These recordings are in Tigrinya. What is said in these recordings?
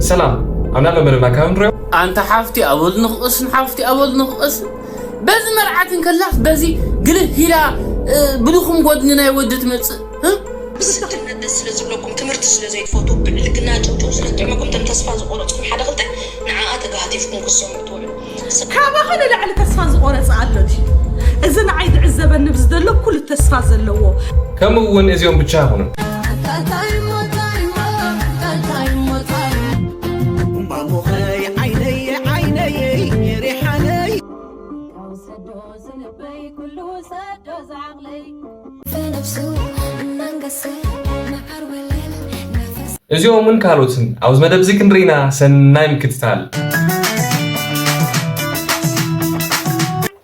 ሰላም፣ ኣብ ናሎ መደብና ካብ ንሪኦ ኣንታ ሓፍቲ ኣበል ንኽቕስ ንሓፍቲ ኣበል ንኽቕስ በዚ መርዓት እንከላስ በዚ ግልህ ኢላ ብድኹም ጎድኒ ናይ ወዲ ትመጽእ። ስድነት ደስ ስለ ዝብለኩም ትምህርቲ ስለ ዘይትፈቱ ብዕልግና ጨውጨው ስለ ትጥዕመኩም ተም ተስፋ ዝቆረፅኩም ሓደ ክልተ ንዓኣ ተጋህቲፍኩም ክትሰምዑ ትውዕሉ። ካባኸ ንላዕሊ ተስፋ ዝቆረፀ ኣሎ ድዩ? እዚ ንዓይ ዝዕዘበኒ ብዝደሎ ኩሉ ተስፋ ዘለዎ። ከምኡ እውን እዚኦም ብቻ ኣይኹኑን። እምባሞኸይ ዓይነየ ዓይነየ ሪሓነይ ካብ ሰዶ ዝልበይ ኩሉ ሰዶ ዝዓቕለይ እዚኦምን ካልኦትን ኣብዚ መደብ እዚ ክንርኢና ሰናይ ምክትታል።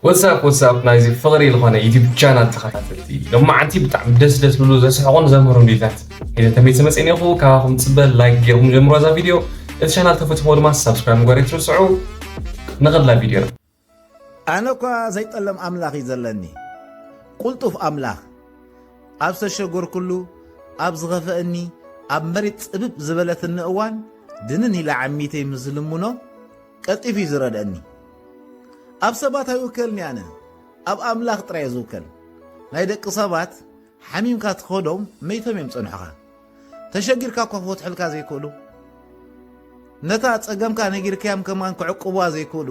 ወትሳፕ ወትሳፕ ናይዚ ፍቕሪ ዝኾነ ዩቲብ ቻናል ተኸታተልቲ፣ ሎማዓንቲ ብጣዕሚ ደስ ደስ ዝብሉ ዘስሕቑን ዘምህሩን ቪዲዮታት ሒዘ ተመይሰ መፅእ እኒኹ። ካባኹም ፅበ ላይክ ጌርኩም ጀምሮ እዛ ቪዲዮ፣ እቲ ቻናል ተፈትሞ ድማ ሳብስክራይብ ምግባር ኣይትርስዑ። ንኸድላ ቪዲዮና። ኣነ እኳ ዘይጠለም ኣምላኽ እዩ ዘለኒ፣ ቁልጡፍ ኣምላኽ። ኣብ ዝተሸገርኩሉ፣ ኣብ ዝኸፍአኒ፣ ኣብ መሬት ጽብብ ዝበለትኒ እዋን ድንን ኢለ ዓሚተይ ምስ ዝልምኖ ቀልጢፉ እዩ ዝረድኣኒ። ኣብ ሰባት ኣይውከልን እየ ኣነ፣ ኣብ ኣምላኽ ጥራይ እየ ዝውከል። ናይ ደቂ ሰባት ሓሚምካ ትኸዶም መይቶም እዮም ዝጸንሑኻ። ተሸጊርካ እኳ ክፈትሑልካ ዘይክእሉ፣ ነታ ጸገምካ ነጊርካዮም ከማን ክዕቅቡዋ ዘይክእሉ፣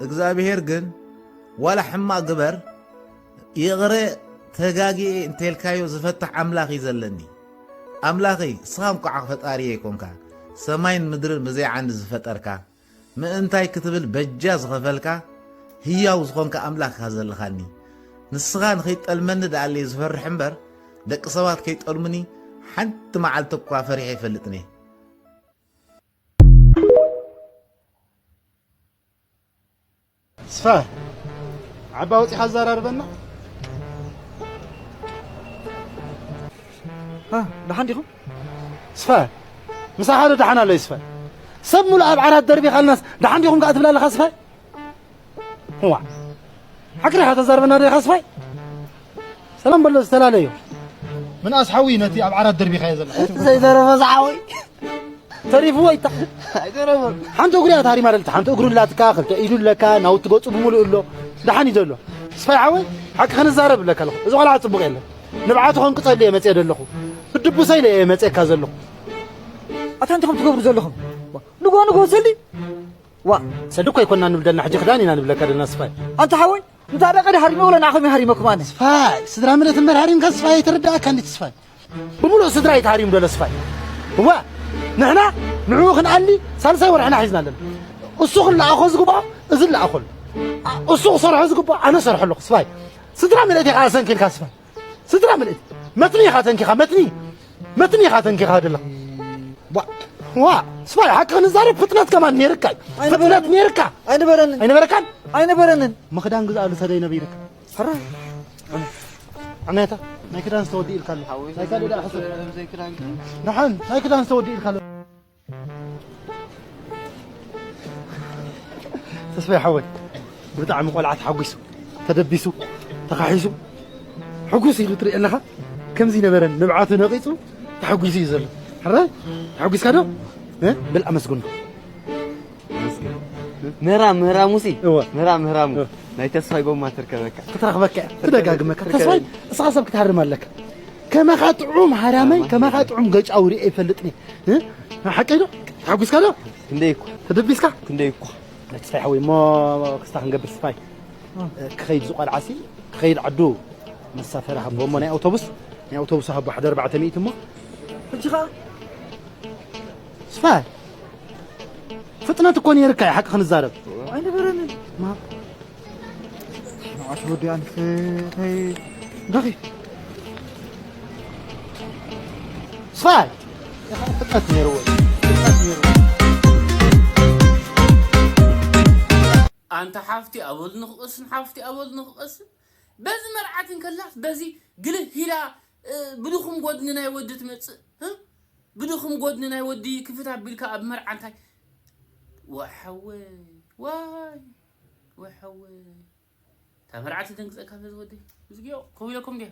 እግዚኣብሄር ግን ዋላ ሕማቕ ግበር ይቕረ ተጋግየ እንተልካዮ ዝፈትሕ ኣምላኽ እዩ ዘለኒ። ኣምላኸይ እስኻ እንኳዕ ፈጣሪየ ኣይኮንካ፣ ሰማይን ምድርን ብዘይ ዓንዲ ዝፈጠርካ፣ ምእንታይ ክትብል በጃ ዝኸፈልካ ህያው ዝኾንካ ኣምላኽ ኢኻ ዘለኻኒ። ንስኻ ንኸይትጠልመኒ ደኣለይ ዝፈርሕ እምበር ደቂ ሰባት ከይጠልሙኒ ሓንቲ መዓልቲ እኳ ፈሪሐ ኣይፈልጥን እየ። ስፋ ዓባ ወፂኻ ኣዘራርበና። ደሓን ዲኹም? ስፋ ምሳኻ ዶ ደሓን ኣሎ? ስፋ ሰብ ሙሉእ ኣብ ዓራት ደርቢኻልናስ ደሓን ዲኹም ከኣ ትብላ ኣለኻ? ስፋ እዋ ሓቅሪኻ ተዛርበና ዶ ኢኻ? ስፋይ ሰላም በሎ፣ ዝተፈላለዮ። ምንኣስ ሓዊ ነቲ ኣብ ዓራት ደርቢኻዮ ዘለኻ ዘይተረፈ ዝሓወይ ተሪፍዎ ይታ ኣይተረፈን። ሓንቲ እግሩ እያ ታሪማ ደልታ፣ ሓንቲ እግሩ ላትካ፣ ክልተ ኢዱ ኣለካ፣ ናውቲ ገጹ ብምሉእ ኣሎ። ደሓን እዩ ዘሎ። ስፋይ ሓወይ ሓቂ ክንዛረብ ኣለካ ኣለኹ። እዚ ቆልዓ ጽቡቕ የለን። ንብዓቱ ከንቅጸሉ እየ መጽየ ዘለኹ። ክድብሰ ኢለ እየ መጽየካ ዘለኹ። ኣታ እንታይ ከም ትገብሩ ዘለኹም? ንጎ ንጎ ሰሊ ዋ ሰዲ እኮ ኣይኮና ንብል ደልና፣ ሕጂ ክዳን ኢና ንብለካ ደልና ስፋይ። ኣንታ ሓወይ እንታ ደቀ ሃሪመ ወለ ንዓኹም ሃሪመኩም ኣነ። ስፋይ ስድራ ምለት እምበር ሃሪምካ ስፋይ ኣይተረዳእካ እንዴት ስፋይ። ብምሉእ ስድራ እዩ ተሃሪሙ ደሎ ስፋይ። እዋ ንሕና ንዕኡ ክንኣሊ ሳልሳይ ወርሕና ሒዝና ኣለና። እሱ ክለኣኾ ዝግብኦ እዚ ለኣኾሉ። እሱ ክሰርሖ ዝግብኦ ኣነ ሰርሖ ኣለኹ ስፋይ። ስድራ ምለት ኢኻ ኣሰንኪልካ ስፋይ። ስድራ ምልእቲ መትኒ ኢኻ ተንኪኻ መትኒ መትኒ ኢኻ ተንኪኻ ደለኻ። ዋ ዋ ስፋይ ሓቂ ክንዛረብ ፍጥነት ከማን ነይርካ እዩ። ፍጥነት ነይርካ ኣይነበረንን ኣይነበረካን። ኣይነበረንን ምኽዳን ግዛኣሉ ሰደይ ነቢርካ። ሕራይ ኣነታ ናይ ክዳን ዝተወዲ ኢልካ ኣሎ። ናይ ካልእ ደኣ ሕሰብ። ደሓን ናይ ክዳን ዝተወዲ ኢልካ ኣሎ። ተስፋይ ሓወይ ብጣዕሚ ቆልዓ ተሓጒሱ ተደቢሱ ተኻሒሱ ሕጉስ ኢሉ ትርኢ ኣለኻ። ከምዚ ነበረን ንብዓቱ ነቒጹ ተሓጒሱ እዩ ዘሎ። ሕራይ ተሓጒስካ ዶ? እ? በል ኣመስግኖ። ምህራም ምህራሙሲ እወ። ምህራም ምህራሙ እወ። ናይ ተስፋይ ጎማ ትርከበካ። ክትረኽበካ እያ ትደጋግመካ። ተስፋይ እስኻ ሰብ ክትሃርም ኣለካ። ከማኻ ጥዑም ሃራማይ ከማኻ ጥዑም ገጫዊ ርኤ ይፈልጥኒ። እ? ሓቀይ ዶ? ተሓጒስካ ዶ? ክንደይ እኳ ተደቢስካ? ክንደይ እኳ ናይ ተስፋይ ሓወይ እሞ ክስታ ክንገብር ስፋይ ክኸይድ ዝቆልዓሲ ክኸይድ ዓዱ መሳፈሪ ሃቦ እሞ ናይ ኣውቶቡስ ናይ ኣውቶቡስ ሃቦ ሓደ ኣርባዕተ ሚእቲ እሞ ሕጂ ኸዓ ስፋይ ፍጥነት እኮ ነይርካ እዩ ሓቂ ክንዛረብ ኣይነበረንን ንዓሽ ወዲ ኣንፈተይ ዳኺ ስፋይ ፍጥነት ነይርዎ ፍጥነት ነይርዎ ኣንታ ሓፍቲ ኣበል ንኽቕስን ሓፍቲ ኣበል ንኽቕስን በዚ መርዓት እንከላስ በዚ ግልህ ኢላ ብድኹም ጎድኒ ናይ ወዲ ትመፅእ ብድኹም ጎድኒ ናይ ወዲ ክፍት ኣቢልካ ኣብ መርዓ እንታይ ወሐወ ዋይ ወሐወ እታ መርዓት ደንግፀካ በዚ ወዲ ዝግዮ ከው ኢለኩም ድዮ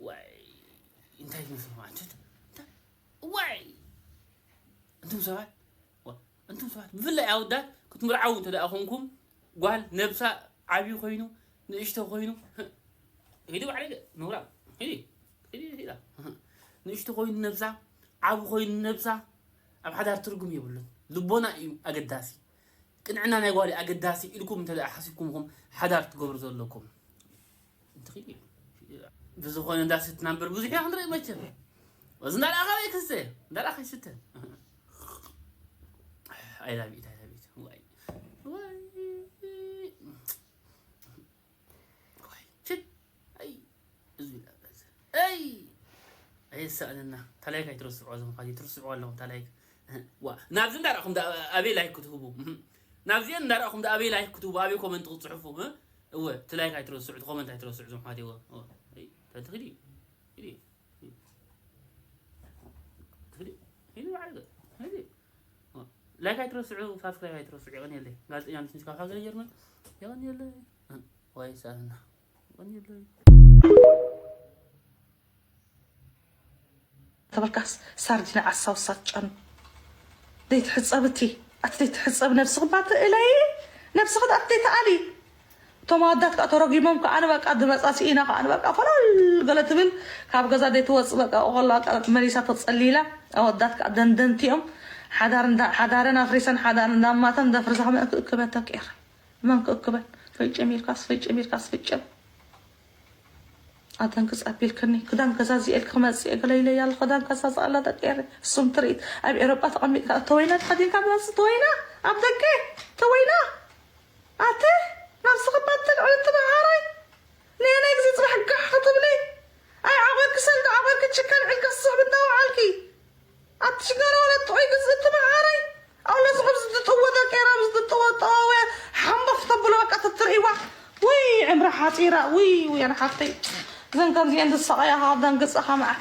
ዋይ እንታይ ትመስሉ ማለት ዋይ እንቱም ሰባት ዋ፣ እንቱም ሰባት ብፍላይ ኣወዳት ክትምርዓው እንተ ደኣ ኾንኩም ጓል ነብሳ ዓብዪ ኮይኑ ንእሽቶ ኮይኑ ሂዱ ባዕለ ምውራብ ሂዲ ሂዲ ሂዳ ንእሽቶ ኮይኑ ነብሳ ዓቢ ኮይኑ ነብሳ ኣብ ሓዳር ትርጉም የብሉን። ልቦና እዩ ኣገዳሲ። ቅንዕና ናይ ጓል ኣገዳሲ ኢልኩም እንተ ደኣ ሓሲብኩም ኢኹም ሓዳር ትገብሩ ዘለኩም። እንትኺድ እዩ። ብዝኾነ እንዳ ስትና እምበር ብዙሕ ኢና ክንርኢ መቸም። እዚ እንዳ ደኣ ካበይ ክስተ? እንዳ ደኣ ከይስተ። I love it, I love it. ዋይ። ዋይ። ዋይ። ችድ። ኣይ። እዚ ኣይ። ኣየሳእነና። ታላይክ ኣይትረስዑ፣ እዞም ኻዚ ትርስዑ ኣለኹም ታላይክ። ዋ፣ ናብዚ እንዳረኣኹም ዳ ኣበይ ላይክ ክትህቡ? ናብዚአን እንዳረኣኹም ዳ ኣበይ ላይክ ክትህቡ? ኣበይ ኮመንት ክትጽሕፉ? እወ፣ እቲ ላይክ ኣይትረስዑ፣ እቲ ኮመንት ኣይትረስዑ፣ እዞም ሓትዎ። እወ፣ ኣይ፣ ተትኽዲ፣ ሂዲ፣ ሂዲ፣ ሂዲ፣ ባዕልገ፣ ሂዲ። እወ፣ ላይክ ኣይትረስዑ፣ ሳብስክራይብ ኣይትረስዑ። የቐንየለይ። ጋዜጠኛ ምስ ካብ ሃገር ጀርመን። የቐንየለይ። ወይ ሳና። የቐንየለይ። ተበልካስ ሳርዲና ዓሳ ውሳት ጨኑ። ዘይትሕጸብ እቲ፣ ኣቲ ዘይትሕጸብ ነብስኺ ባትእለይ፣ ነብስኺ ኣቲ ዘይትኣሊ። እቶም ኣወዳት ከኣ ተረጒሞም ከኣ ንበቃ ድመጻ ስኢና ከኣ ንበቃ ፈለል ገለ ትብል፣ ካብ ገዛ ዘይትወጽእ በቃ፣ ቆላ መሊሳ ተጸሊላ። ኣወዳት ከኣ ደንደንቲ እዮም። ሓዳር እንዳ-፣ ሓዳረን ኣፍሪሰን፣ ሓዳር እንዳማተን ደፍርሳ መን ክእክበን ተቂረ። መን ክእክበን? ፈጭም ኢልካስ፣ ፈጭም ኢልካስ፣ ፈጭም። ኣደንግጽ ኣቢልክኒ። ክዳን ገዛዚኤልኪ ክመጽእ እየ፣ ገለ ኢለያ ኣሎ። ክዳን ገዛዝእ ኣላ ደቂ ኤረ። እሱም ትርኢት። ኣብ ኤሮጳ ተቐሚጥካ፣ ተወይና ተኸዲንካ ትመጽእ፣ ተወይና፣ ኣብ ደገ፣ ተወይና። ኣቲ፣ ናብስኺ ባትልዕሊ እቲ መዓረይ። ነየናይ ግዜ ጽባሕ ጋሕ ክትብሊ? ኣይ ዓቑርኪ ሰልዲ፣ ዓቑርኪ ችካል ዕልካ ስሕቢ እንዳወዓልኪ። ኣቲ ሽጋራ ወላ ጥዑይ ግዝእቲ መዓረይ። ኣውሎ ዝቕብ ዝጥጥዎ ደቂራ ዝጥጥዎ ጠዋውያ ሓምበፍ ተብሎ በቃ ተትርእይዋ። ውይ ዕምራ ሓጺራ። ውይ ውይ ኣነ ሓፍተይ። እዘን ከምዚአን ዝሰቐያ ካብ ደንግጸኻ መዓት።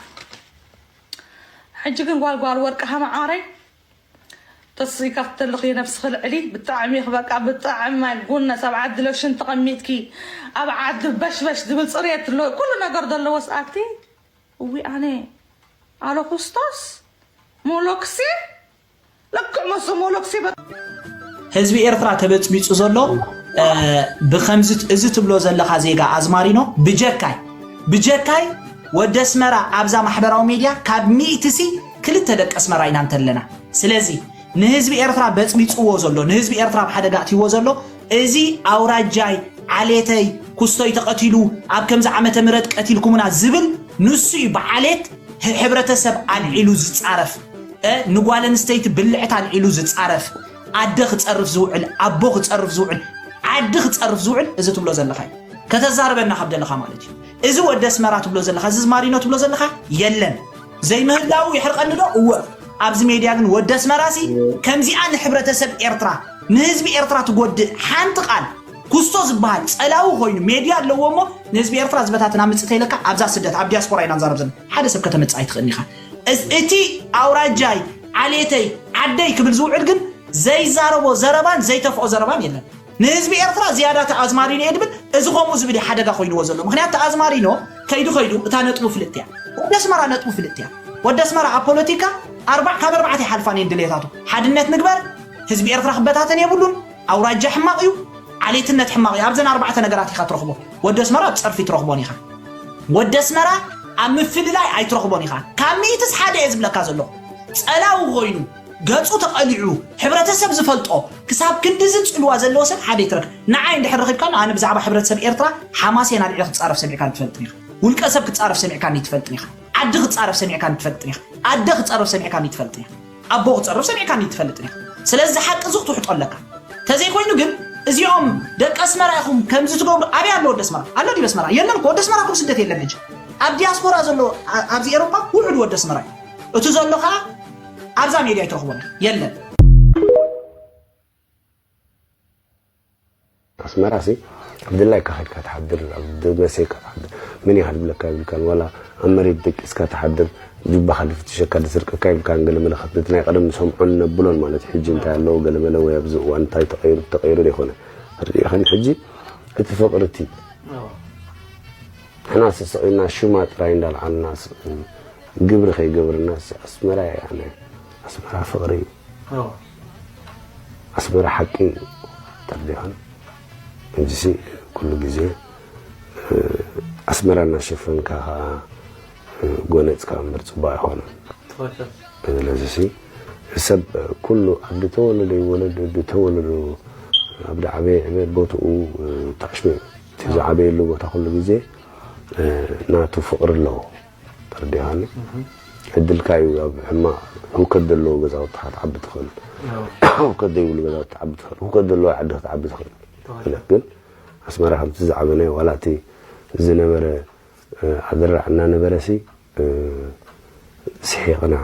ሕጂ ግን ጓል ጓል ወርቂ ሃመዓረይ። ተስሪካ ክትልኽ የነብስኺ ልዕሊ። ብጣዕሚ ኢኺ በቃ ብጣዕሚ ማይ ጉነት ኣብ ዓዲ ሎሽን ተቐሚጥኪ። ኣብ ዓዲ በሽበሽ ዝብል ጽሬት ኣሎ። ኩሉ ነገር ዘለዎ ሰኣቲ። እዊ ኣነ ኣሎኩስቶስ ሞሎክሴ ለክዕ መሶ ሞሎክሴ በ- ህዝቢ ኤርትራ ተበጽቢጹ ዘሎ እ፣ ብኸምዚ እዚ ትብሎ ዘለኻ ዜጋ ኣዝማሪኖ ብጀካይ ብጀካይ ወዲ ኣስመራ ኣብዛ ማሕበራዊ ሜድያ ካብ ሚእቲ ሲ ክልተ ደቂ ኣስመራ ኢና እንተለና። ስለዚ ንህዝቢ ኤርትራ በጽቢጽዎ ዘሎ ንህዝቢ ኤርትራ ኣብ ሓደጋ ኣእትይዎ ዘሎ እዚ ኣውራጃይ ዓሌተይ ኩስቶይ ተቐቲሉ ኣብ ከምዚ ዓመተ ምህረት ቀቲልኩምና ዝብል ንሱ እዩ ብዓሌት ህ- ሕብረተሰብ ኣልዒሉ ዝጻረፍ እ፣ ንጓል ኣንስተይቲ ብልዕታ ኣልዒሉ ዝጻረፍ ኣደ ክጸርፍ ዝውዕል ኣቦ ክጸርፍ ዝውዕል ዓዲ ክጸርፍ ዝውዕል እዚ ትብሎ ዘለኻ እዩ። ከተዛርበና ካብ ደለኻ ማለት እዩ። እዚ ወዲ ኣስመራ ትብሎ ዘለኻ እዚ ዝማሪኖ ትብሎ ዘለኻ የለን። ዘይምህላው ይሕርቐኒ ዶ? እወ። ኣብዚ ሜድያ ግን ወዲ ኣስመራ ሲ ከምዚኣ ንሕብረተሰብ ኤርትራ ንህዝቢ ኤርትራ ትጎድእ ሓንቲ ቃል ኩስቶ ዝበሃል ጸላዊ ኮይኑ ሜድያ ኣለዎ እሞ ንህዝቢ ኤርትራ ዝበታትን ኣምጽእ ተይለካ ኣብዛ ስደት ኣብ ዲያስፖራ ኢና ንዛረብ ዘለና ሓደ ሰብ ከተምጽእ ኣይትኽእልን ኢኻ። እስ- እቲ ኣውራጃይ ዓሌተይ ዓደይ ክብል ዝውዕል ግን ዘይዛረቦ ዘረባን ዘይተፍኦ ዘረባን የለን። ንህዝቢ ኤርትራ ዝያዳ እቲ ኣዝማሪኖ እየ ድብል እዚ ከምኡ ዝብል እዩ ሓደጋ ኮይንዎ ዘሎ። ምክንያቱ እቲ ኣዝማሪኖ ከይዱ ከይዱ እታ ነጥቡ ፍልጥ እያ። ወዲ ኣስመራ ነጥቡ ፍልጥ እያ። ወዲ ኣስመራ ኣብ ፖለቲካ ኣርባዕ ካብ ኣርባዕተ ይሓልፋን እየን ድሌታቱ። ሓድነት ንግበር፣ ህዝቢ ኤርትራ ክበታተን የብሉን፣ ኣውራጃ ሕማቕ እዩ፣ ዓሌትነት ሕማቕ እዩ። ኣብዘን ኣርባዕተ ነገራት ኢኻ ትረኽቦ። ወዲ ኣስመራ ኣብ ጸርፊ ትረኽቦን ኢኻ። ወዲ ኣስመራ ኣብ ምፍልላይ ኣይትረኽቦን ኢኻ። ካብ ሚእትስ ሓደ እየ ዝብለካ ዘለኹ። ጸላዊ ኮይኑ ገጹ ተቐሊዑ ሕብረተሰብ ዝፈልጦ ክሳብ ክንድዚ ጽልዋ ዘለዎ ሰብ ሓደ ይትረክ። ንዓይ እንድሕር ረኺብካ ኣነ ብዛዕባ ሕብረተሰብ ኤርትራ ሓማሴን ኣልዒለ ክጻረፍ ሰሚዕካኒ ትፈልጥን ኢኻ። ውልቀ ሰብ ክጻረፍ ሰሚዕካኒ ትፈልጥን ኢኻ። ዓዲ ክጻረፍ ሰሚዕካኒ ትፈልጥን ኢኻ። ኣደ ክጸርፍ ሰሚዕካኒ ትፈልጥን ኢኻ። ኣቦ ክጸርፍ ሰሚዕካኒ ትፈልጥን ኢኻ። ስለዚ ሓቂ ዙቕ ትውሕጦ ኣለካ። ተዘይኮይኑ ግን እዚኦም ደቂ ኣስመራ ኢኹም ከምዚ ትገብሩ ኣበይ ኣሎ ወዲ ኣስመራ ኣሎ ድዩ ኣስመራ የለን እኮ ወዲ ኣስመራ እኮ ስደት የለን ሕጂ ኣብ ዲያስፖራ ዘሎ ኣ- ኣብዚ ኤሮፓ ውሑድ ወዲ ኣስመራ እዩ እቲ ዘሎ ከዓ ኣብዛ ሜድያ ኣይትረኽቦን የለን ኣስመራ ሲ ኣብ ድላይካ ከድካ ትሓድር ኣብ ደመሴካ ትሓድር መን ኢኻ ድብለካ የብልካን ዋላ ኣብ መሬት ደቂስካ ትሓድር ጁባኻ ድፍትሸካ ድስርቀካ የብልካን ገለመለ ካብ ነቲ ናይ ቀደም ንሰምዖን ነብሎን ማለት ሕጂ እንታይ ኣለዎ ገለመለ ወይ ኣብዚ እዋን እንታይ ተቐይሩ ተቐይሩ ዘይኮነ ርኢኽን ሕጂ እቲ ፍቕሪ እቲ ንሕና ስስቕ ኢልና ሽማ ጥራይ እንዳልዓልና ግብሪ ከይገብርና ኣስመራ እያ ኣነ ኣስመራ ፍቕሪ እዩ። ኣስመራ ሓቂ እዩ። ተርዲኻን እንጂሲ ኩሉ ግዜ ኣስመራ እናሸፈንካ ከዓ ጎነፅካ እምበር ፅቡቅ ኣይኮነን። ስለዚሲ ሰብ ኩሉ ኣብ ዝተወለደ ይወለድ፣ ዝተወለዱ ኣብ ዝዓበየ ዕቤት ቦትኡ ታሽሙ እዩ። እቲ ዝዓበየሉ ቦታ ኩሉ ግዜ ናቱ ፍቕሪ ኣለዎ። ተረዲኻኒ? ዕድልካ እዩ ኣብ ሕማቕ ህውከት ዘለዎ ገዛውትኻ ትዓቢ ትኽእል። ህውከት ዘይብሉ ገዛውቲ ትዓቢ ትኽእል። ህውከት ዘለዎ ዓዲ ክትዓቢ ትኽእል። ግን ኣስመራ ከምቲ ዝዓበናዮ ዋላ እቲ ዝነበረ ኣደራዕ እናነበረ ሲ ስሒቕና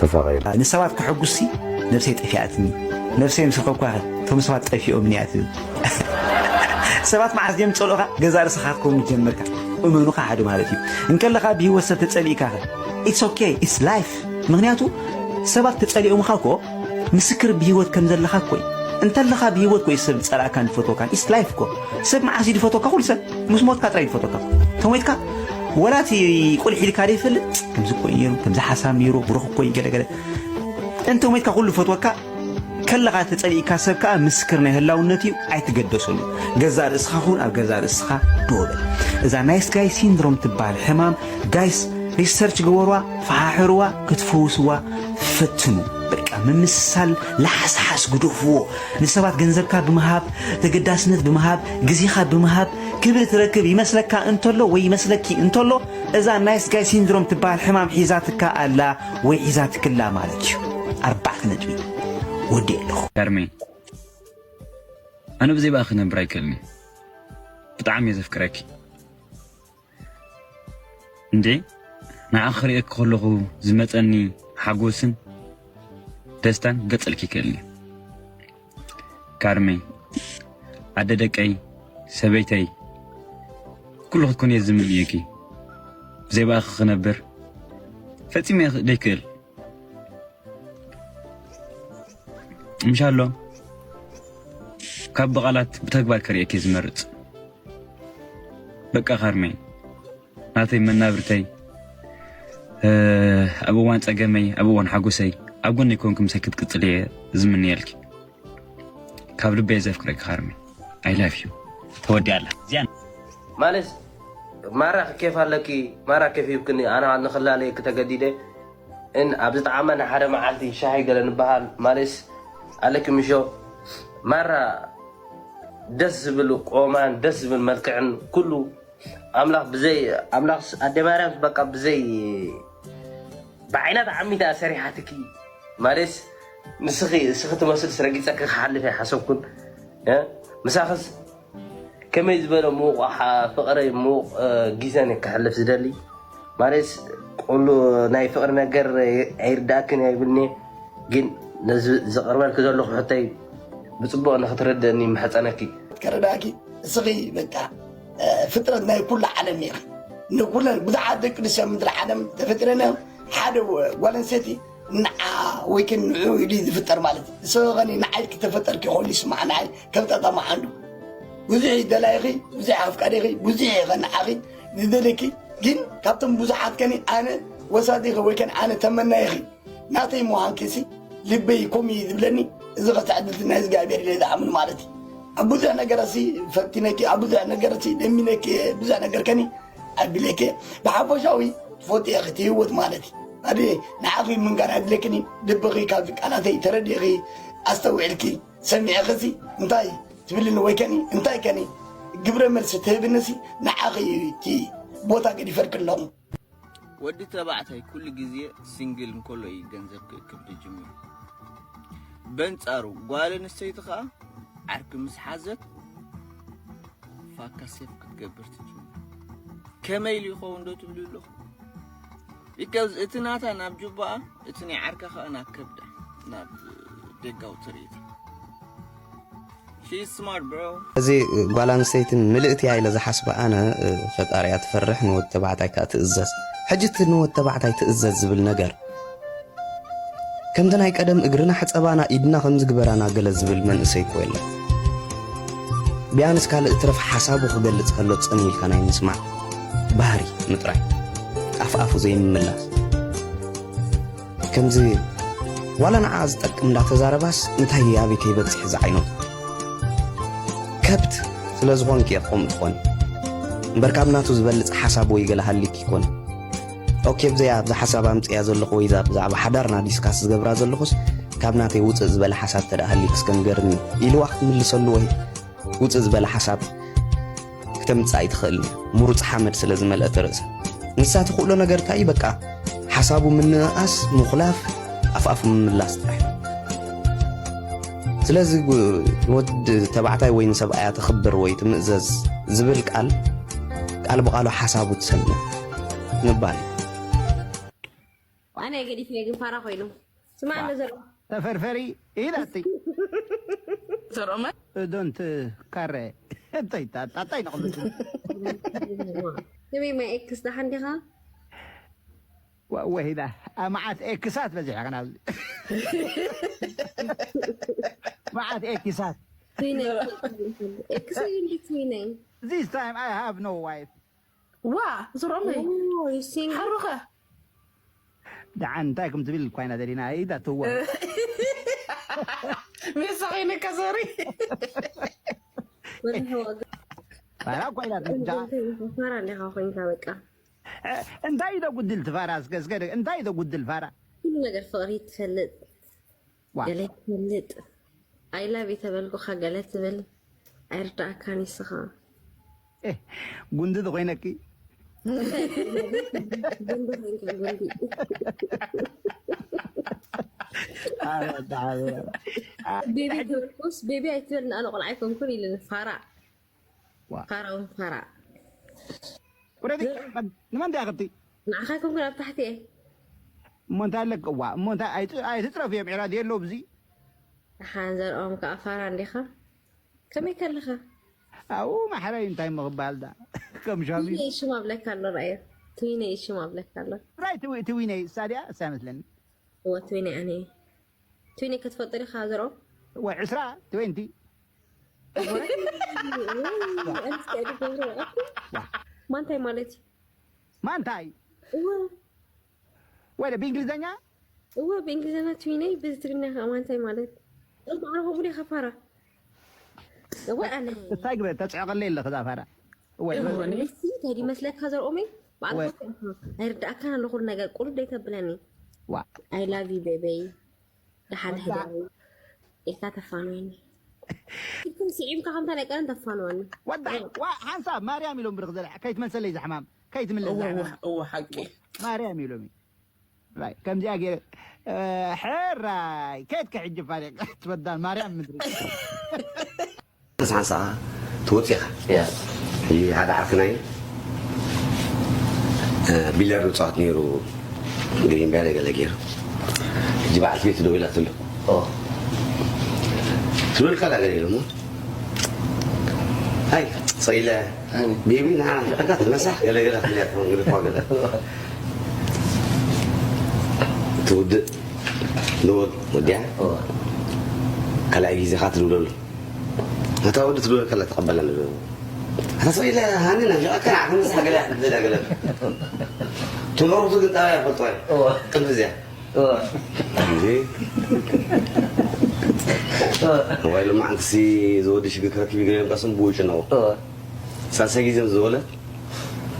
ተፋቒርና። ንሰባት ከሐጉስሲ ነብሰይ ጠፊኣትኒ። ነብሰይ ምስ ረኸብኳኸ እቶም ሰባት ጠፊኦምኒ እያ ትብል። ሰባት መዓስ ድዮም ዝጸልኡኻ? ገዛእ ርእስኻ ክትከውን ጀመርካ። እመኑኻ ሓደ ማለት እዩ። እንከለኻ ብህይወት ሰብ ተጸሊእካኸ? It's okay, it's life። ምኽንያቱ ሰባት ተጸሊኦምኻ እኮ ምስክር ብህይወት ከም ዘለኻ እኮ እዩ። እንተለኻ ብህይወት እኮ እዩ ሰብ ዝጸላእካን ዝፈትወካን። It's life እኮ። ሰብ መዓስ እዩ ዝፈትወካ? ኩሉ ሰብ ምስ ሞትካ ጥራይ እዩ ዝፈትወካ። ተሞይትካ ወላ እቲ ቁልሕ ኢልካ ዘይፈልጥ ከምዚ እኮ እዩ ነይሩ፣ ከምዚ ሓሳብ ነይሩ፣ ብሩኽ እኮ እዩ ገለ ገለ። እንተ ሞይትካ ኩሉ ፈትወካ ከለኻ ተጸሊእካ ሰብ ከኣ ምስክር ናይ ህላውነት እዩ። ኣይትገደሰሉ። ገዛእ ርእስኻ ኩን ኣብ ገዛእ ርእስኻ ደው በል። እዛ ናይስ ጋይ ሲንድሮም ትበሃል ሕማም ጋይስ ሪሰርች ግበሩዋ፣ ፈሓሕሩዋ፣ ክትፈውስዋ ፈትኑ። በቃ ምምስሳል ለሓስሓስ ግደፍዎ። ንሰባት ገንዘብካ ብምሃብ፣ ተገዳስነት ብምሃብ፣ ግዜኻ ብምሃብ ክብሪ ትረክብ ይመስለካ እንተሎ ወይ ይመስለኪ እንተሎ እዛ ናይስ ጋይ ሲንድሮም ትበሃል ሕማም ሒዛትካ ኣላ ወይ ሒዛትክላ ማለት እዩ። ኣርባዕተ ነጥቢ። ወዲ ኣለኹ። ከርሜ፣ ኣነ ብዘይ ብኣኺ ክነብር ኣይክእልን እየ። ብጣዕሚ እየ ዘፍቅረኪ። እንዴ ንዓኺ ክርእየኪ ከለኹ ዝመጸኒ ሓጎስን ደስታን ክገልጸልኪ ኣይክእልን እየ። ካርሜ፣ ኣደ ደቀይ፣ ሰበይተይ፣ ኩሉ ክትኮኒ እየ ዝምንየኪ። ብዘይ ብኣኺ ክነብር ፈጺመ እየ ዘይክእል። ምሻሎ ካብ ብቓላት ብተግባር ከርእየኪ ዝመርጽ። በቃ ካርሜ ናተይ መናብርተይ ኣብ እዋን ጸገመይ ኣብ እዋን ሓጎሰይ ኣብ ጎነይ ኮንኪ ምሳይ ክትቅጽል እየ ዝምንየልኪ። ካብ ልበይ ዘፍቅረኪ ካርሜ። I love you። ተወዲኣላ እዚኣ። ማለት ማራ ኬፍ ኣለኪ ማራ ኬፍ ሂብክኒ ኣነ ንኽላለየኪ ተገዲደ እን ኣብ ዝጠዓመና ሓደ መዓልቲ ሻሂ ገለ ንበሃል ማለስ ኣለኪ ምሾ ማራ ደስ ዝብል ቆማን ደስ ዝብል መልክዕን ኩሉ ኣምላኽ ብዘይ ኣምላኽ ኣደ ማርያም በቃ ብዘይ ብዓይና ተዓሚታ ሰሪሓትኪ ማለስ ንስኺ እስኺ ትመስል ስረጊፀኪ ክሓልፍ ኣይሓሰብኩን ምሳኽስ ከመይ ዝበለ ምዉቕ ፍቕሪ ምዉቕ ግዜን ከሕልፍ ዝደሊ ማለትስ ቁሉ ናይ ፍቕሪ ነገር ኣይርዳእክን ኣይብልኒ ግን ነዚ ዘቕርበልኪ ዘለኹ ሕቶይ ብፅቡቕ ንክትርድእኒ ይምሕፀነኪ። ከረዳእኪ እስኺ በቃ ፍጥረት ናይ ኩሉ ዓለም ኢኺ ንኩለን ብዙሓት ደቂ ኣንስትዮ ምድሪ ዓለም ተፈጢረን እዮም ሓደ ጓል ኣንስተይቲ ንዓ ወይ ከ ንዑ ኢሉ እዩ ዝፍጠር ማለት እዩ። ንስኺ ከ ንዓይ ክተፈጠርኪ ኮይኑ ይስማዕ ንዓይ ከም ጠጠማ ዓንዱ ብዙሕ እዩ ደላይኺ፣ ብዙሕ ኣፍቃሪኺ፣ ብዙሕ እዩ ከ ንዓኺ ዝደልየኪ ግን ካብቶም ብዙሓት ከኒ ኣነ ወሳዲኺ ወይ ከን ኣነ ተመናይኺ ናተይ ምዃንኪ ሲ ልበይ ከምኡ እዩ ዝብለኒ። እዚ ከ ትዕድልቲ ናይ እግዚኣብሔር ኢለ ዝኣምን ማለት እዩ። ኣብ ብዙሕ ነገራት ሲ ፈቲነኪ፣ ኣብ ብዙሕ ነገራት ሲ ለሚነኪ፣ ብዙሕ ነገር ከኒ ኣቢለኪ ብሓፈሻዊ ትፈልጥዮ ኢኺ እቲ ህይወት ማለት እዩ ኣደ ንዓኺ ምንጋር ኣድለክኒ ልብኺ ካብዚ ቃላተይ ተረዲእኺ ኣስተውዒልኪ ሰሚዕኺ ሲ እንታይ ትብልኒ ወይ ከኒ እንታይ ከኒ ግብረ መልሲ ትህብኒ ሲ ንዓኺ እዩ እቲ ቦታ ገዲፈልኪ ኣለኹ። ወዲ ተባዕታይ ኩሉ ግዜ ሲንግል እንከሎ እዩ ገንዘብ ክእክብ ዝጅምር። በንጻሩ ጓል ኣንስተይቲ ኸኣ ዓርኪ ምስ ሓዘት ፋካ ሴፍ ክትገብር ትጅምር። ከመይ ኢሉ ይኸውን ዶ ትብሉ ኣለኹም? ቢካዝ እቲ ናታ ናብ ጁባኣ እቲ ናይ ዓርካ ኸኣ ናብ ከብዳ ናብ ደጋዊ ትርኢታ። She's smart bro። እዚ ጓል ኣንስተይቲ ምልእቲ እያ ኢለ ዝሓስባ ኣነ ፈጣሪ እያ ትፈርሕ ንወዲ ተባዕታይ ከኣ ትእዘዝ። ሕጂ እቲ ንወዲ ተባዕታይ ትእዘዝ ዝብል ነገር ከምቲ ናይ ቀደም እግርና ሕጸባና ኢድና ከምዚ ግበራና ገለ ዝብል መንእሰይ እኮ የለን። ቢያንስ ካልእ ትረፍ ሓሳቡ ክገልጽ ከሎ ጽን ኢልካ ናይ ምስማዕ ባህሪ ምጥራይ ኣፍ ኣፉ ዘይምምላስ ከምዚ ዋላ ንዓ ዝጠቅም እንዳተዛረባስ እንታይ ኣበይ ከይበጽሕ ዝዓይኖ? ከብት ስለ ዝኾንኪ እየ ከምኡ ትኾኒ። እምበር ካብ ናቱ ዝበልጽ ሓሳብ ወይ ገለ ሃሊክ ይኮን? ኦኬ፣ ብዘይ ኣብዛ ሓሳብ ኣምጽያ ዘለኹ ወይ እዛ ብዛዕባ ሓዳርና ዲስካስ ዝገብራ ዘለኹስ ካብ ናተይ ውጽእ ዝበለ ሓሳብ ተደኣ ሃሊክ እስከ ንገርኒ ኢልዋ ክትምልሰሉ ወይ ውጽእ ዝበለ ሓሳብ ክተምጽእ ኣይትኽእልን። ምሩጽ ሓመድ ስለ ዝመልአት ርእሳ። ንሳ ትኽእሎ ነገር እንታይ እዩ? በቃ ሓሳቡ ምንእኣስ፣ ምኹላፍ፣ ኣፍኣፉ ምምላስ ጥራሕ። ስለዚ ግ-፣ ወድ ተባዕታይ ወይ ንሰብኣያ ተኽብር ወይ ትምእዘዝ ዝብል ቃል፣ ቃል ብቓሉ ሓሳቡ ትሰምዕ ምባል እዩ። ኣነ ገዲፈ ግን ፋራ ኮይኑ። ስማ፣ እንደ ዘርኦ። ተፈርፈሪ ኢላትይ። ዘርኦመ? ዶንት ካረ። እንታይ ታ-፣ ታ-፣ እንታይ ንቕልዱ? ስሚ፣ ማይ ኤክስ ደሓን ዲኻ? ወ-፣ ወሂዳ። ኣ፣ መዓት ኤክሳት በዚሕኻ ናብዚ። መዓት ኤክሳት። ትዊነይ። ኤክስ እዩ እንዲ ትዊነይ። This time I have no wife። ዋ፣ ዝሮመይ። ኦ፣ you single? ሓሩኸ? ደሓን እንታይ ከም ትብል እኳ ኢና ደሊና፣ ኢዳ ትዋ። ሜሳ ኸይነካ፣ ሶሪ። ወላ ህዋ ገ-፣ ፋራ እኳ ኢና ደሊና። እንታይ ኢኻ፣ ፋራ እንዲኻ ኮይንካ በቃ። እ፣ እንታይ እዩ ደጉድል ትፋራ? እስከ፣ እስከ፣ እንታይ እዩ ደጉድል ፋራ? ኩሉ ነገር ፍቕሪ ትፈልጥ። ዋ። ገለ ትፈልጥ። I love you ተበልኩኻ ገለ ትብል። ኣይርዳእካን ይስኻ። ኤ፣ ጉንዲ ዝኾይነኪ። ጉንዲ ኮይንካ ጉንዲ። ኣረ፣ ኣረ፣ ኣረ። ቤቢ ተበልኩስ፣ ቤቢ ኣይትበል፣ ንኣነ ቆልዓ ኣይኮንኩን ኢለ ፋራ። ዋ። ፋራ እውን ፋራ። ውረዲ። ንመን ድኣ ከብቲ? ንዓኻ ኣይኮንኩን ኣብ ታሕቲ እየ። እሞ እንታይ ኣለክ? ዋ፣ እሞ እንታይ ኣይት-፣ ኣይትጽረፍ እዮም ዕራድ የለው ብዚ። ደሓን ዘርኦም ከኣ ፋራ እንዲኻ? ከመይ ከለኻ? ኣው ማሕረይ እንታይ ምኽባል ዳ? ከም ሻሚ። ትዊነይ ሽም ኣብለካ ኣሎ ራእየ። ትዊነይ ሽም ኣብለካ ኣሎ። ራይ ትዊ-፣ ትዊነይ እሳ ድያ? እሳ ይመስለኒ። እወ ትዊነይ ኣነ እየ። ትዊነይ ክትፈልጦ ዲኻ ዘርኦም? ወይ ዕስራ፣ ትዌንቲ። እወ። ኣንስቲ ኣይትገብሮ። ዋ። ማንታይ ማለት እዩ? ማንታይ? እወ። ወይ ብእንግሊዝኛ? እወ፣ ብእንግሊዝኛ ትዊነይ፣ ብትግርኛ ከኣ ማንታይ ማለት? እሞ ኣነ ከምኡ ዲኻ ፋራ? እወ፣ ኣነ። እንታይ ግበር፣ ተጽዕቐለይ ኣለኺ እዛ ፋራ። እወ፣ እወ፣ እወ። ኣነ። እስቲ እንታይ ድመስለካ ዘርኦመይ? ባዕልኻ እወ። ትሪኦ። ኣይርድኣካን ኣሎ ኩሉ ነገር፣ ቁልፍ ደይተብለኒ። ዋ። I love you, baby። ደሓን ወዳ። ህደሩ። ኢልካ ተፋንወኒ። ኢልኩም ስዒምካ ከምታ ናይ ቀደም ተፋንወኒ። ወዳ፣ ዋ፣ ሓንሳብ ማርያም ኢሎም ብርኽ ዘለ፣ ከይትመልሰለይ ዝሕማም፣ ከይትምለስ እወ፣ ዝሕማም። እወ፣ እወ፣ ሓቂ። ማርያም ኢሎም እዩ። ራይ፣ ከምዚኣ ገይረ፣ እ፣ ሕራይ፣ ከየትከ ሕጂ ፋሪቕ፣ ትወዳን ማርያም ምድሪ። ሓንሳብ ሓንሳብ ትወጽእ ኢኻ። ያ። ሕጂ ሓደ ዓርክናይ፣ እ፣ ቢልያርድ ይጻወት ነይሩ፣ ግሪን በርገ ገለ ገይሩ። ሕጂ በዓልቲ ቤቱ ደዊላትሉ። ኦ። ትብለካ ኣላ ገለ ኢሎሞ። ኣይ፣ ሰኢለ፣ ኣይ። ቤቢ፣ ንዓ፣ ንዕካ ትመሳሕ፣ ገለ ገለ፣ ክንያ፣ ትኾን፣ ገለ፣ እኳ ገለ። ትውድእ፣ ንወድ፣ ወዲያ። ኦ። ካልኣይ ግዜ ኻ ትድውለሉ። ነታ ወዲ ትድውለልካ ኣላ፣ ተቐበላ፣ ንብሎ። ኣታ ሰኢለ፣ ሃኒ፣ ናፊቐካ፣ ንዓ፣ ትመሳሕ፣ ገለ፣ ገለ፣ ገለ። ትምህርቱ ግን ጣብያ ይፈልጦ፣ ኦ። ቅድሚ እዚኣ። እወ። እንዴ? እወ። እዋይ፣ ሎማዓንቲ ሲ ዝወዲ ሽግር ክረክብ ይገርም፣ ቀስም ብውጭ ነው። እወ። ሳልሳይ ግዜ ምስ ዝበለ፣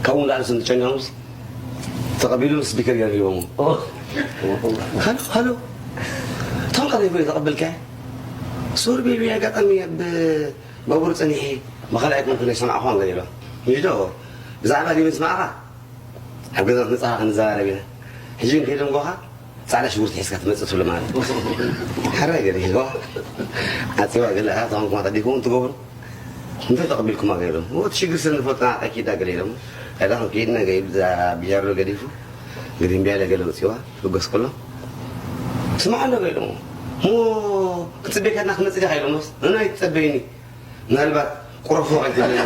ካብኡ ንላዕሊ ስም ትጨኒዖምስ፣ ተቐቢሉ ስፒከር ገይሩ ሂቦሞ። እወ። ሃሎ፣ ሃሎ። እቶም ካልእ ይኮነ ተቐበልካ? ሶሪ ቤቢ፣ ኣጋጣሚ ኣብ ባቡር ጸኒሐ፣ መኸላ ኣይኮንኩን፣ ኣይሰማዕኹዋን ገለ ኢሎ። ይዶ፣ ብዛዕባ ዲበን ስማዕኻ? ኣብ ገዛ ክትመጽኻ ክንዘራረብ ኢና። ሕጂ ግን ከይደንጎኻ ጻዕዳ ሽጉርቲ ሒዝካ ትመጽእ ትብሎ ማለት እዩ። ሓራይ ገለ ኢልዋ። ዓጺዋ ገለ፣ ኣታ ተኾንኩም ኣታ ዲኩም ትገብሩ። እንታይ ተቐቢልኩማ ገለ ኢሎም። እቲ ሽግር ስለ ንፈልጥ ንዓኻ ኪዳ ገለ ኢሎም። ኣታ ከም ከይድና ገይብ እዛ ቢጃሮ ገዲፉ። ግሪን ቢያለ ገለ ወጺዋ። ትብገስ ከሎ። ስማዕ ኣሎ ገለ ኢሎም። እሞ ክንጽበየካ ኢና ክትመጽእ ዲኻ ኢሎምስ። ንዓይ ትጸበይኒ። ምናልባት ቁረፎ ኣይትብለኒ።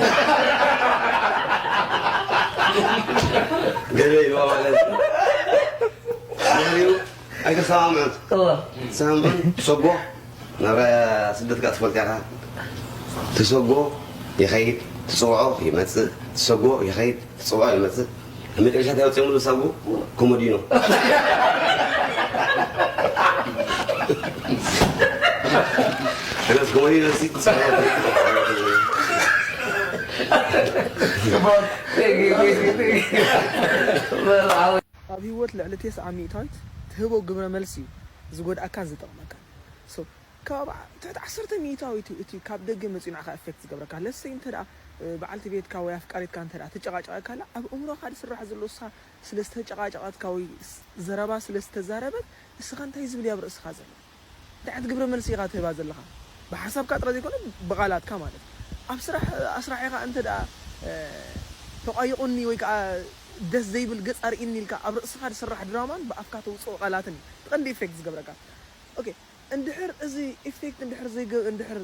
ገለ ኢልዋ ማለት እዩ። ድሕሪኡ ኣይተሰማምዑን። እወ። ተሰማምዑን ትሰጎ ናብ ስደት ከኣ ትፈልጥ ኢኻ። ትሰጎ ይኸይድ፣ ትጽውዖ ይመጽእ፣ ትሰጎ ይኸይድ፣ ትጽውዖ ይመጽእ። ኣብ መጨረሻ እንታይ ኣውጺኦምሉ ሳጉ? ኮሞዲኖ። Let's go in and see. ኣብ ህይወት ልዕሊ ተስዓ ሚእታዊት ትህቦ ግብረ መልሲ እዩ ዝጎድኣካን ዝጠቕመካን። So ካብ ትሕቲ ዓሰርተ ሚእታዊት እዩ እቲ ካብ ደገ መፂኡ ንዓኻ effect ዝገብረካ። ለሰይ እንተ ደኣ በዓልቲ ቤትካ ወይ ኣፍቃሪትካ እንተ ደኣ ትጨቓጨቐካ ኣላ፣ ኣብ እምሮኻ ዝስራሕ ዘሎ ንሳ ስለ ዝተጨቓጨቐትካ ወይ ዘረባ ስለ ዝተዛረበት ንስኻ እንታይ ዝብል እዩ ኣብ ርእስኻ ዘሎ? እንታይ ዓይነት ግብረ መልሲ ኢኻ ትህባ ዘለኻ? ብሓሳብካ ጥራይ ዘይኮነ ብቓላትካ ማለት እዩ። ኣብ ስራሕ ኣስራሒኻ እንተ ደኣ ተቋይቑኒ ወይ ከዓ ደስ ዘይብል ገጽ ኣርእኒ ኢልካ ኣብ ርእስኻ ዝስራሕ ድራማን ብኣፍካ ተውፅኦ ቃላትን እዩ ትቐንዲ effect ዝገብረካ። Okay፣ እንድሕር እዚ effect እንድሕር ዘይገ እንድሕር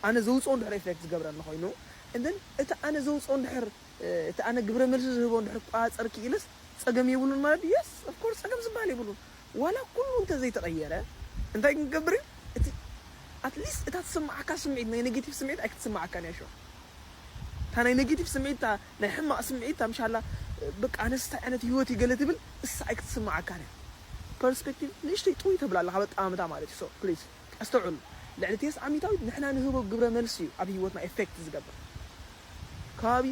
ኣነ ዘውፅኦ እንድሕር effect ዝገብረኒ ኮይኑ and then እቲ ኣነ ዘውፅኦ እንድሕር እቲ ኣነ ግብረ መልሲ ዝህቦ እንድሕር ክቋፀር ክኢለስ ፀገም የብሉን ማለት ድዩ? Yes, of course፣ ፀገም ዝበሃል የብሉን። ዋላ ኩሉ እንተዘይተቐየረ እንታይ ክንገብር እዩ? እቲ at least እታ ትስምዓካ ስምዒት ናይ negative ስምዒት ኣይክትስምዓካን እያ። እታ ናይ negative ስምዒት እታ ናይ ሕማቕ ስምዒት እታ ምሻላ በቃ ኣነስ እንታይ ዓይነት ህይወት እዩ ገለ ትብል እሳ ኣይክትስምዓካን እያ። Perspective ንእሽተይ ጥውይ ተብላ ኣለኻ በጣምታ ማለት እዩ። So please ኣስተውዕሉ። ልዕሊ ተስዓ ሚእታዊት ንሕና ንህቦ ግብረ መልሲ እዩ ኣብ ህይወትና effect ዝገብር። ከባቢ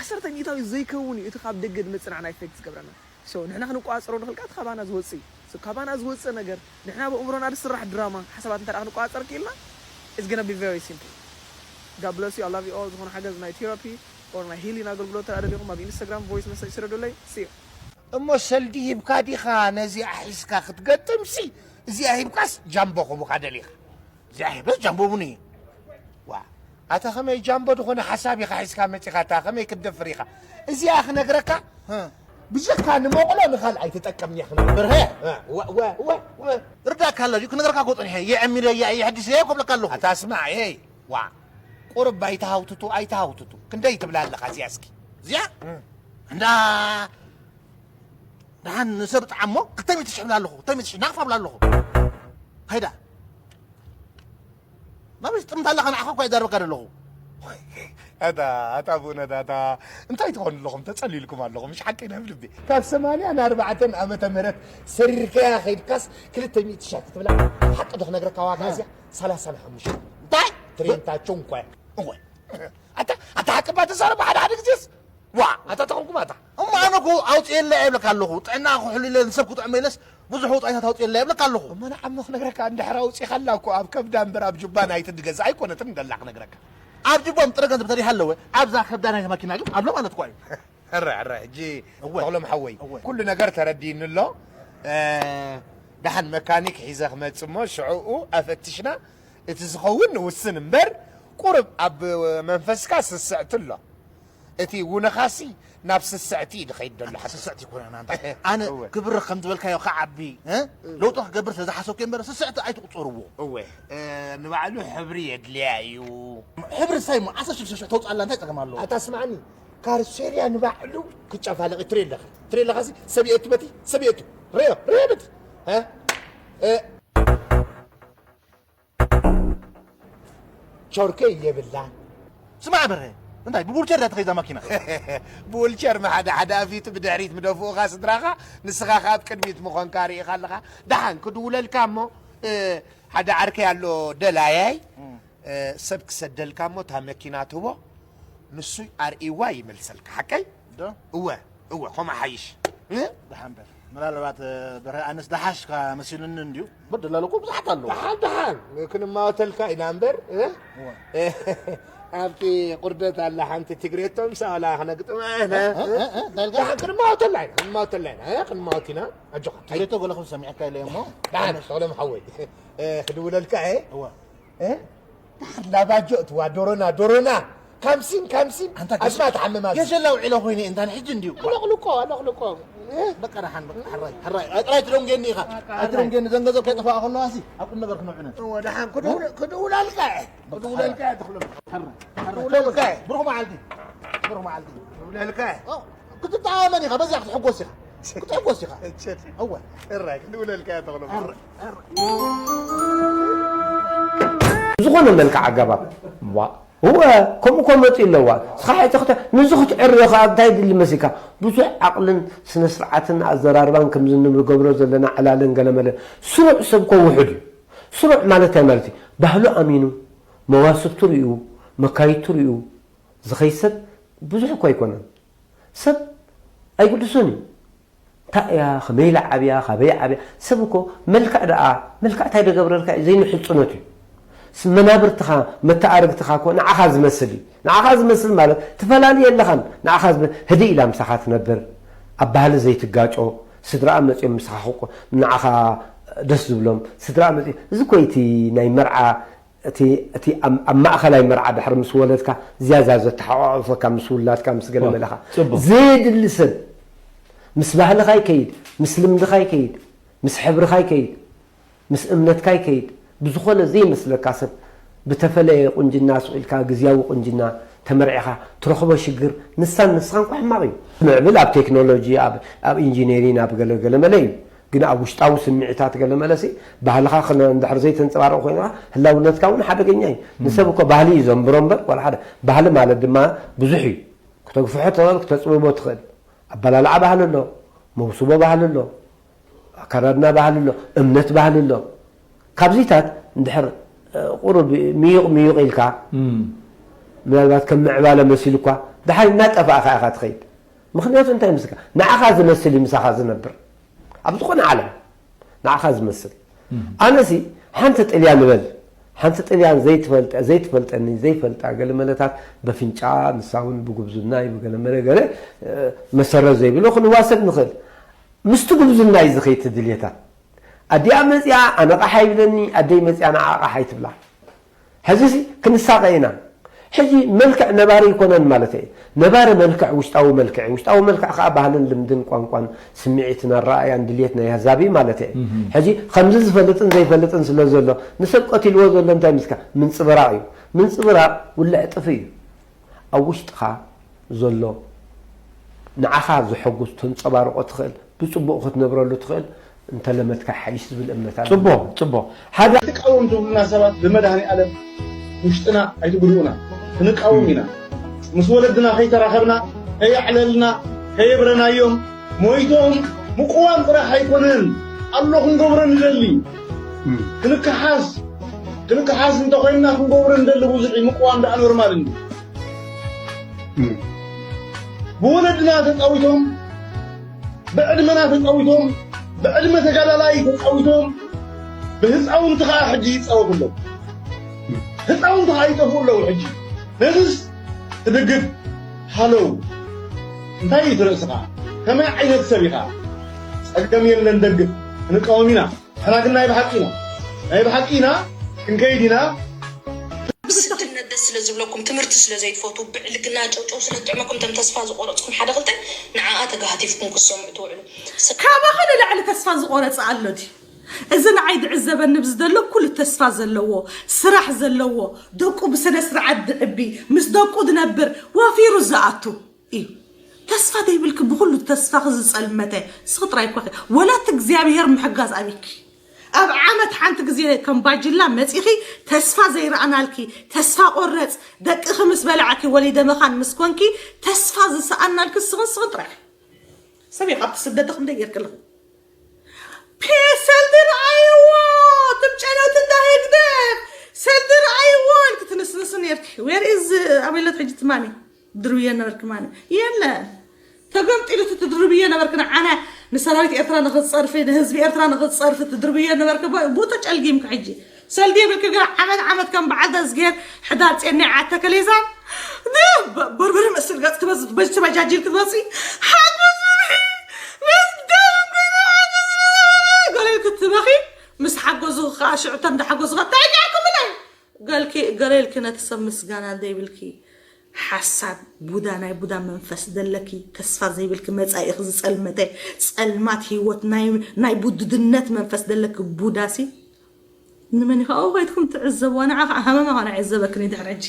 ዓሰርተ ሚእታዊት ዘይከውን እዩ እቲ ካብ ደገ ዝመፅእ ንዓና effect ዝገብረና። So ንሕና ክንቋፀሮ ንኽእል ከዓ እቲ ካባና ዝወፅእ እዩ። So ካባና ዝወፅእ ነገር ንሕና ብእምሮና ዝስራሕ ድራማ ሓሳባት እንተ ክንቋፀር ክኢልና it's gonna be very simple. God bless you, I love you all። ዝኾነ ሓገዝ ናይ therapy or ናይ healing ኣገልግሎት ተደኣ ደሊኹም ኣብ Instagram voice message ስደዱለይ። See you። እሞ ሰልዲ ሂብካ ዲኻ ነዚኣ ሒዝካ ክትገጥምሲ? እዚኣ ሂብካስ ጃምቦ ክቡካ ደሊኻ? እዚኣ ሂበስ ጃምቦ ቡን እየ። ዋ ኣታ ከመይ ጃምቦ ዝኾነ ሓሳብ ኢኻ ሒዝካ መፂኻ? ኣታ ከመይ ክትደፍር ኢኻ? እዚኣ ክነግረካ ብጀካ ንመቕሎ ንኻልእ ኣይትጠቀምኒ እያ ክነግረካ። ብርሀ ርዳእካ ኣሎ ድዩ ክነግረካ እኮ ፀኒሐ የዕሚረ እያ የሕድስ እያ ኮብለካ ኣለኹ። ኣታ ስማዕ ሄይ ዋ ቁርብ ኣይትሃውትቱ ኣይትሃውትቱ ክንደይ ትብላ ኣለኻ እዚኣ እስኪ እዚኣ እንዳ ደሓን ንሰብ ጣዓሞ ክልተ ሚእቲ ሽሕ ብላ ኣለኹ ክልተ ሚእቲ ሽሕ ናቕፋ ብላ ኣለኹ። ኸይዳ ናበይ ትጥምት ኣለኻ ንዓኻ እኳ ይዛረበካ ዘለኹ። ኣታ ኣታ ብእውነት ኣታ እንታይ ትኾኑ ኣለኹም ተጸሊልኩም ኣለኹም ምሽ ሓቂ ናብ ልቢ ካብ ሰማንያ ንኣርባዕተን ዓመተ ምህረት ሰሪርካያ ከይድካስ ክልተ ሚእቲ ሽሕ ክትብላ ሓቂ ዶ ክነግረካ ዋጋ እዚኣ ሰላሳ ንሓሙሽተ እንታይ ትሬንታቸው እንኳ እወ ኣታ ኣታ ሓቂ ባ ተዛረብ ሓደ ሓደ ግዜስ ዋ ኣታ ተኸልኩም ኣታ እሞ ኣነ እኮ ኣውፅኤላ እየ ይብለካ ኣለኹ ጥዕና ክሕሉ ኢለ ንሰብ ክጥዕሞ ኢለስ ብዙሕ ወፃኢታት ኣውፅኤላ ይብለካ ኣለኹ እሞ ንዓሞ ክነግረካ እንድሕር ኣውፂኻላ እኮ ኣብ ከብዳ እምበር ኣብ ጁባ ናይቲ ድገዛ ኣይኮነትን ደላ ክነግረካ ኣብ ጅቦም ጥረ ገንዘብ ተሪሃ ኣለወ ኣብዛ ከብዳ ናይቲ ማኪና ግን ኣሎ ማለት እኳ እዩ ሕረ ሕረ ሕጂ ተኽሎም ሓወይ ኩሉ ነገር ተረዲእኒ ኣሎ ደሓን መካኒክ ሒዘ ክመፅ እሞ ሽዕኡ ኣፈትሽና እቲ ዝኸውን ንውስን እምበር ቁርብ ኣብ መንፈስካ ስስዕቲ ኣሎ እቲ ውነኻሲ ናብ ስስዕቲ እዩ ድኸይድ ዘሎ ሓሰሰት ይኮነና ኣነ ክብር ከም ዝበልካዮ ከዓቢ ለውጢ ክገብር ስለ ዝሓሰብኩ እምበር ስስዕቲ ኣይትቁፀርዎ እወ ንባዕሉ ሕብሪ የድልያ እዩ ሕብሪ ሳይ ሞ ዓሰርተ ሽዱሽተ ሽሕ ተውፅኣላ እንታይ ፀገም ኣለዎ ኣታ ስማዕኒ ካርሴርያ ንባዕሉ ክጨፋለቕ ትሪ ኣለኻ ትሪ ኣለኻ ሰብየቱ በቲ ሰብየቱ ርዮ ርዮ በቲ ቸርኬ የብላን። ስማዕ በርሀ እንታይ ብቡልቸር ዳ ተኸይዛ ማኪና ብውልቸር መሓደ ሓደ ኣፊቱ ብድሕሪት ምደፍኡኻ ስድራኻ ንስኻ ካብ ቅድሚት ምኾንካ ርኢኻ ኣለኻ ደሓን ክድውለልካ እሞ ሓደ ዓርከይ ኣሎ ደላያይ ሰብ ክሰደልካ እሞ እታ መኪና ትቦ ንሱ ኣርእይዋ ይመልሰልካ ሓቀይ እወ እወ ኸምኡ ሓይሽ ደሓን በል ምናልባት በረ ኣነስ ደሓሽካ መሲሉኒ እንድዩ በደላሉ እኮ ብዙሓት ኣለዉ ደሓን ደሓን ክንማወተልካ ኢና እምበር ኣብቲ ቁርደት ኣላ ሓንቲ ትግሬቶ ምሳላ ክነግጥማ ኢና ደሓን ክንማወተላ ኢና ክንማወተላ ኢና ክንማወት ኢና ኣጆኻ ትግሬቶ ገለ ክብል ሰሚዐካ ኢለ እሞ ደሓን ሰሎም ሓወይ ክድውለልካ እየ ላባጆ እትዋ ዶሮና ዶሮና ካምሲን ካምሲን ኣስማ ተሓምማ የሸላ ውዒለ ኮይነ እንታን ሕጂ እንድዩ ኣለቕልቆ ኣለቕልቆ በቃ ደሓን በቃ ሕራይ ሕራይ ጥራይ ትደንጌኒ ኢኻ ኣይትደንጌኒ ዘን ገንዘብ ከይጠፋኣ ከለዋ ሲ ኣብ ቁም ነገር ክነውዕነ ደሓን ክድውላልካ ክድውላልካ ተኽሎ ብሩኽ መዓልቲ ብሩኽ መዓልቲ ክትጠዓመን ኢኻ በዚኣ ክትሕጎስ ኢኻ ክትሕጎስ ኢኻ እወ እራይ ክንድውለልካ እያ ተኽሎ ዝኾነ መልክዕ ኣገባብ ዋ እወ ከምኡ ኮ መፂኡ ኣለዋ ስኻ ሕተኽተ ንዚ ክትዕርዮ ከዓ እንታይ ድሊ መሲልካ ብዙሕ ዓቕልን ስነ ስርዓትን ኣዘራርባን ከምዚ ንገብሮ ዘለና ዕላልን ገለመለ ስሩዕ ሰብ ኮ ውሑድ እዩ ስሩዕ ማለት እንታይ ማለት እዩ? ባህሉ ኣሚኑ፣ መዋስብቱ ርእዩ፣ መካይድቱ ርእዩ ዝኸይድ ሰብ ብዙሕ እኮ ኣይኮነን። ሰብ ኣይግድሶን እዩ። እንታይ እያ፣ ከመይ ኢላ ዓብያ፣ ካበይ ዓብያ? ሰብ እኮ መልክዕ ደኣ፣ መልክዕ እንታይ ደገብረልካ እዩ? ዘይንሕጽኖት እዩ። ስ-፣ መናብርትኻ፣ መተኣርግትኻ እኮ ንዓኻ ዝመስል እዩ። ንዓኻ ዝመስል ማለት ትፈላሊ የለኻን። ንዓኻ ዝመ-፣ ህድእ ኢላ ምሳኻ ትነብር፣ ኣብ ባህሊ ዘይትጋጮ፣ ስድራኣ መጺኦም ምሳኻ ክቆ-፣ ንዓኻ ደስ ዝብሎም፣ ስድራኣ መጺ-፣ እዚ እኮ እቲ ናይ መርዓ፣ እቲ፣ እቲ ኣብ፣ ኣብ ማእኸላይ መርዓ ድሕሪ ምስ ወለድካ ዝያዳ ዘተሓቋቑፈካ ምስ ውላድካ፣ ምስ ገለ ዋ፣ መለኻ። ጽቡቕ። ዘየድሊ ሰብ ምስ ባህልኻ ይከይድ፣ ምስ ልምድኻ ይከይድ፣ ምስ ሕብርኻ ይከይድ፣ ምስ እምነትካ ይከይድ። ብዝኾነ ዘይመስለካ ሰብ ብተፈለየ ቁንጅና ስቕ ኢልካ ግዝያዊ ቁንጅና ተመርዒኻ ትረኽቦ ሽግር ንሳን ንስኻን እኳ ሕማቕ እዩ። ምዕብል ኣብ ቴክኖሎጂ፣ ኣብ፣ ኣብ ኢንጂነሪን፣ ኣብ ገለ ገለ መለ እዩ። ግን ኣብ ውሽጣዊ ስምዒታት ገለ መለሲ ባህልኻ ክነ-፣ እንድሕር ዘይተንጸባርቕ ኮይንኻ ህላውነትካ እውን ሓደገኛ እዩ። ንሰብ እኮ ባህሊ እዩ ዘንብሮ እምበር ዋላ ሓደ። ባህሊ ማለት ድማ ብዙሕ እዩ። ክተግፍሖ ትኽእል፣ ክተጽብቦ ትኽእል። ኣበላልዓ ባህሊ ኣሎ፣ መውስቦ ባህሊ ኣሎ፣ ኣከዳድና ባህሊ ኣሎ፣ እምነት ባህሊ ኣሎ። ካብዚታት እንድሕር፣ እ፣ ቁሩብ ምዩቕ ምዩቕ ኢልካ፣ እም። ምናልባት ከም ምዕባለ መሲሉ እኳ፣ ደሓር እናጠፋእኻ ኢኻ ትኸይድ። ምኽንያቱ እንታይ ምስልካ? ንዓኻ ዝመስል እዩ ምሳኻ ዝነብር። ኣብ ዝኾነ ዓለም ንዓኻ ዝመስል። እም። ኣነሲ ሓንቲ ጥልያን ንበል፣ ሓንቲ ጥልያን ዘይትፈልጠ-፣ ዘይትፈልጠኒ፣ ዘይፈልጣ ገለ መለታት በፍንጫ፣ ንሳ እውን ብጉብዝናይ፣ ብገለ መለ ገለ፣ እ፣ መሰረት ዘይብሎ ክንዋሰብ ንኽእል። ምስቲ ጉብዝናይ ዝኸይድ ድልየታ። ኣዲኣ መጺኣ ኣነ ቃሕ ኣይብለኒ፣ ኣደይ መጺኣ ንዓ ቃሕ ኣይትብላ። ሕዚሲ ክንሳቐ ኢና። ሕጂ መልክዕ ነባሪ ኣይኮነን ማለት እየ። ነባሪ መልክዕ ውሽጣዊ መልክዕ እዩ። ውሽጣዊ መልክዕ ከኣ ባህልን ልምድን ቋንቋን ስምዒትን ኣረኣእያን ድልየት ናይ ኣህዛብ እዩ ማለት እየ። እህ። ሕጂ ከምዚ ዝፈልጥን ዘይፈልጥን ስለ ዘሎ ንሰብ ቀቲልዎ ዘሎ እንታይ ምስካ? ምንጽብራቕ እዩ። ምንጽብራቕ ውልዕ ጥፍ እዩ። ኣብ ውሽጥኻ ዘሎ ንዓኻ ዘሐጉስ ተንጸባርቖ ትኽእል፣ ብጽቡቕ ክትነብረሉ ትኽእል እንተለመድካ ሓይሽ ዝብል እምነት ኣሎ። ጽቡቕ፣ ጽቡቕ። ሓደ ትቃወም ትብሉና ሰባት ብመድሃኔ ኣለም ውሽጥና ኣይትጉድኡና። ክንቃወም ኢና። ምስ ወለድና ከይተራኸብና፣ ከየዕለልና፣ ከየብረናዮም፣ ሞይቶም ምቁዋም ጥራሕ ኣይኮነን። ኣሎ ክንገብሮ ንደሊ። እም። ክንከሓስ፣ ክንከሓስ እንተኾይንና ክንገብሮ ንደሊ ብዙሕ እዩ። ምቁዋም ደኣ ኖርማል እንዲ። እም። ብወለድና ተጻዊቶም፣ ብዕድመና ተጻዊቶም፣ ብዕድመ ተጋዳላይ ተጻዊቶም፣ ብህጻውንቲ ከኣ ሕጂ ይጻወቱ ኣለዉ። እም። ህጻውንቲ ከኣ ይጠፍኡ ኣለዉ ሕጂ። ነዝስ ትድግፍ ሃለው። እንታይ እዩ እቲ ርእስኻ? ከመይ ዓይነት ሰብ ኢኻ? ጸገም የለን፣ ደግፍ። ክንቃወም ኢና። ንሕና ግን ናይ ብሓቂ ኢና። ናይ ብሓቂ ኢና። ክንከይድ ኢና። ስድነት ደስ ስለ ዝብለኩም፣ ትምህርቲ ስለ ዘይትፈትዉ፣ ብዕልግና ጨውጨው ስለ ዝጥዕመኩም፣ እቶም ተስፋ ዝቆረጽኩም ሓደ ክልተ ንዓኣ ተጋህቲፍኩም ክትሰምዑ ትውዕሉ። ስ- ካባኻ ንላዕሊ ተስፋ ዝቆረጸ ኣሎ ድዩ? እዚ ንዓይ ዝዕዘበኒ ብዝደሎ ኩሉ ተስፋ ዘለዎ፣ ስራሕ ዘለዎ፣ ደቁ ብስነ ስርዓት ዝዕቢ፣ ምስ ደቁ ዝነብር፣ ወፊሩ ዝኣቱ እዩ። ተስፋ ዘይብልኪ፣ ብኹሉ ተስፋኺ ዝጸልመተ፣ ንስኺ ጥራይ እኮ ኢኺ። ወላ እቲ እግዚኣብሄር ምሕጋዝ ኣቢኪ። ኣብ ዓመት ሓንቲ ግዜ ከም ባጅላ መጺኺ፣ ተስፋ ዘይረኣናልኪ፣ ተስፋ ቆረጽ፣ ደቅኺ ምስ በላዕኪ፣ ወሊደ መኻን ምስ ኮንኪ፣ ተስፋ ዝሰኣናልኪ ንስኽን ንስኽን ጥራይ ኢኺ። ሰብ ኢኺ፣ ኣብቲ ስደት ክንደይ ጌርኪ ኣለኺ? ፔ-፣ ሰልዲ ረኣይዎ፣ እቶም ጨነውቲ እንዳ ህግደፍ፣ ሰልዲ ረኣይዎ ኢልኪ ትንስንሲ ኔርኪ። Where is፣ ኣበይ ኣሎት ሕጂ ትማሊ? ትድርብዮ ነበርኪ ማኒ? የለን። ተገምጢሉ እቲ ትድርብዮ ነበርኪ ንዓና፣ ንሰራዊት ኤርትራ ንኽትጸርፊ፣ ንህዝቢ ኤርትራ ንኽትጸርፊ ትድርብዮ ነበርኪ። ብ-፣ ብኡ ተጨልጊምኪ ሕጂ። ሰልዲ የብልኪ ግና ዓመት ዓመት ከም በዓል ደዝግሄር ሕዳር ጼናይ ዓተከሌዛን ብ-፣ በርበረ መስል ገጽ ክበዝ-፣ በጅ-፣ ተበጃጂል ክትመጺ። ሓጎስ ብብሒ፣ ምስ ደም ኮይነ ሓጎስ ብብሒ። ገለ ኢልኪ ትበኺ፣ ምስ ሓጎዙ ከኣ ሽዑ እቶም እንዳሓጎዙ ከኣ እንታይ ጌርኩምለይ? ገልኪ፣ ገለ ኢልኪ ነቲ ሰብ ምስጋና ዘይብልኪ ሓሳድ ቡዳ፣ ናይ ቡዳ መንፈስ ዘለኪ፣ ተስፋ ዘይብልኪ፣ መጻኢኺ ዝጸልመተ፣ ጸልማት ህይወት፣ ናይ፣ ናይ ቡድድነት መንፈስ ዘለኪ ቡዳሲ፣ ንመን ኢኻ ኣብኡ ከይድኩም ትዕዘብዋ? ንዓ ኸዓ ሃመማ ኸዓ ንዕዘበክን እዩ ድሕሪ ሕጂ።